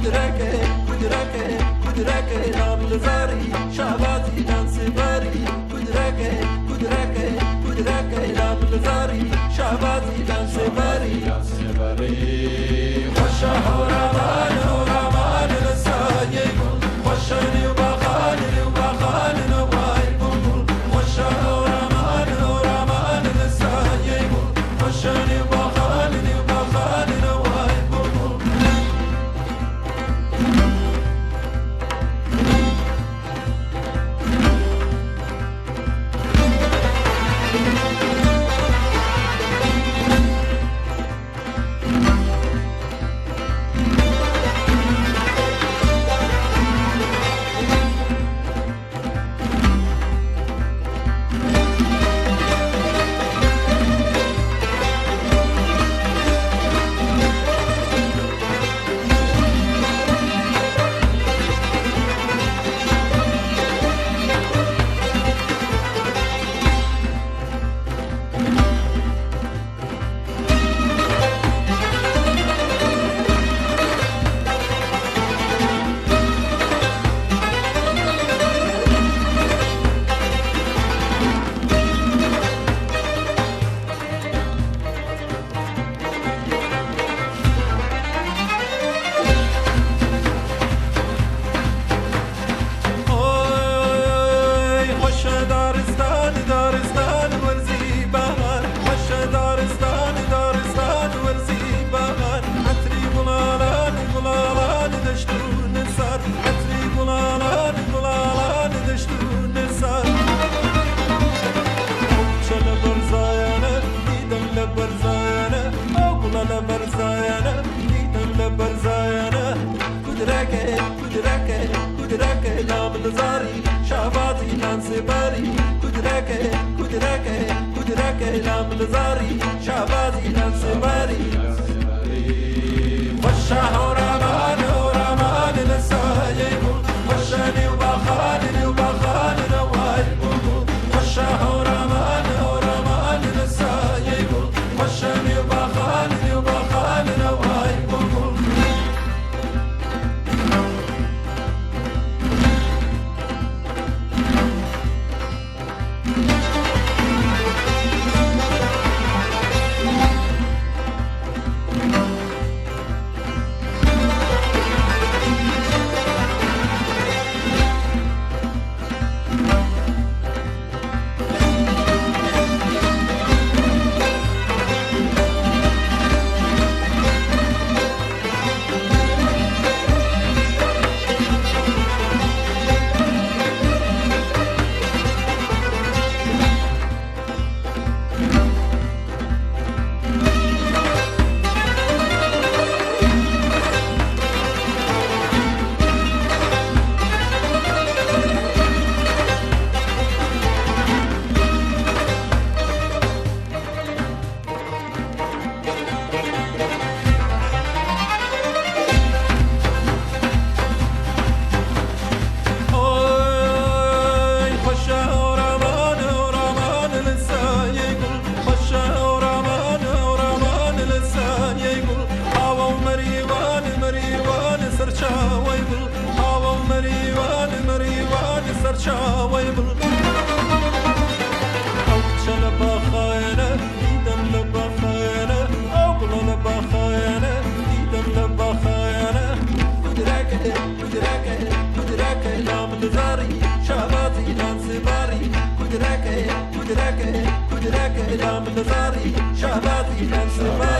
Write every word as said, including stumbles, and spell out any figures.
Kudreke, kudreke, kudreke, nam li zarî, şahbazî, dansê barî. Kudreke, kudreke, kudreke, nam li zarî, şahbazî, dansê barî. Xweşa hewraman, hewraman li sayê gul. Xweşanî û baxanî û baxanî way bulbul. Xweşa hewraman, hewraman li sayê gul. Xweşanî û baxanî û baxanî way bulbul. Oy, xweş e daristan, daristan werzî bahar. Xweş e daristan, daristan werzî bahar. Etrî gulalan, gulalan deşt û nisar. Etrî gulalan, gulalan deşt û nisar. Ew çele berzayane, dîdem le berzayane. Ew gula le berzayane, dîdem le berzayane. Kudreke, kudreke, kudreke, nam li zarî, şahbazî, dansê barî. Kudreke, kudreke, kudreke, nam li zarî, şahbazî, dansê barî. Xweşa hewraman, hewraman li sayê gul. Xweşanî û baxanî û baxanî way bulbul. Xweşa hewraman, hewraman li sayê gul. Xweşanî û baxanî û baxanî way bulbul. Çawê bilbil. Ew çe li baxayene, dîdim li baxayene, ew gula li baxayene, dîdim li baxayene. Kudreke, kudreke, kudreke, lam li zarî, şabatî lan sibarî. Kudreke, kudreke, kudreke, lam li zarî, şabatî lan sibarî.